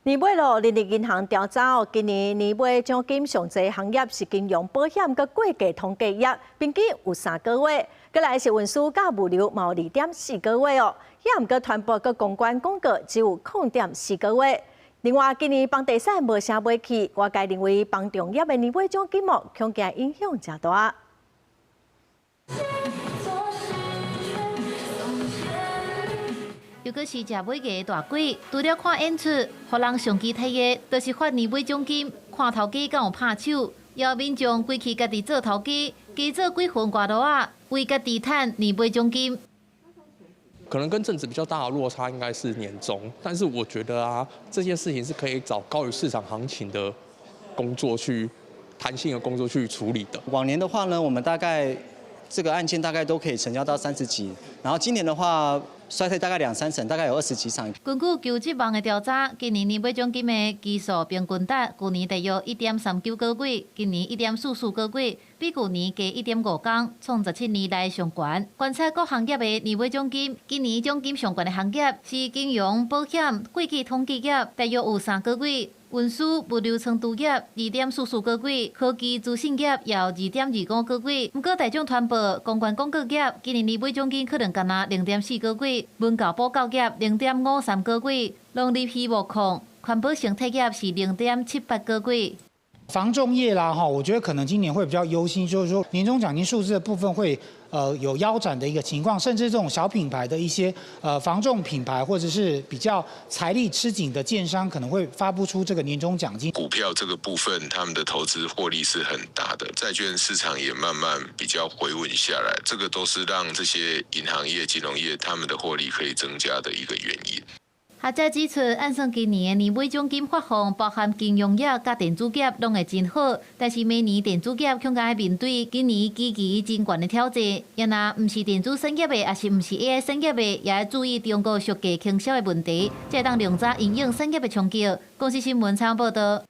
年尾咯，人力銀行調查哦，今年年尾獎金上濟行業是金融保險佮會計統計業，平均有3個月。閣來是運輸佮物流嘛2.4個月哦，也毋過傳播佮公關廣告只有0.4個月。另外，今年房地產無啥買氣，外界認為房仲業的年尾獎金哦，恐驚影響誠大。又閣是食尾牙大鬼，除了看演出，予人上期待的，就是發年尾獎金。看頭家敢有拍手，也有民眾規氣家己做頭家，加做幾份外勞仔，為家己趁年尾獎金。可能跟正職比較大的落差應該是年終，但是我覺得啊，這件事情是可以找高於市場行情的工作去彈性的工作去處理的。往年的話呢，我們大概這個案件大概都可以成交到30幾，然後今年的話，衰退大概兩三成，大概有20幾場。根據求職網的調查，今年年尾獎金的基數平均值，舊年大約1.39個月，今年1.44個月，比舊年加1.5工，創17年來上懸。觀察各行業的年尾獎金，今年獎金上懸的行業是金融、保險、會計統計業，大約有3個月；運輸、物流倉儲業2.44個月，科技資訊業也有2.25個月。毋過大眾傳播、公關廣告業今年年尾獎金可能干焦0.4個月，文教補教業0.53個月，農林漁牧礦、環保生態業是0.78個月。房仲業啦，哈，我覺得可能今年會比較憂心，就是說年終獎金數字的部分會有腰斬的一個情況，甚至這種小品牌的一些房仲品牌，或者是比較財力吃緊的建商，可能會發不出這個年終獎金。股票這個部分，他們的投資獲利是很大的，債券市場也慢慢比較回穩下來，這個都是讓這些銀行業、金融業他們的獲利可以增加的一個原因。學者指出，按算今年的年尾獎金發放，包含金融業佮電子業，攏會真好。但是明年電子業恐驚愛面對今年基期真懸的挑戰。也若毋是電子產業的，抑是毋是 AI 產業的，也愛注意中國俗價傾銷的問題，才會當量早因應產業的衝擊。公視新聞採訪報導。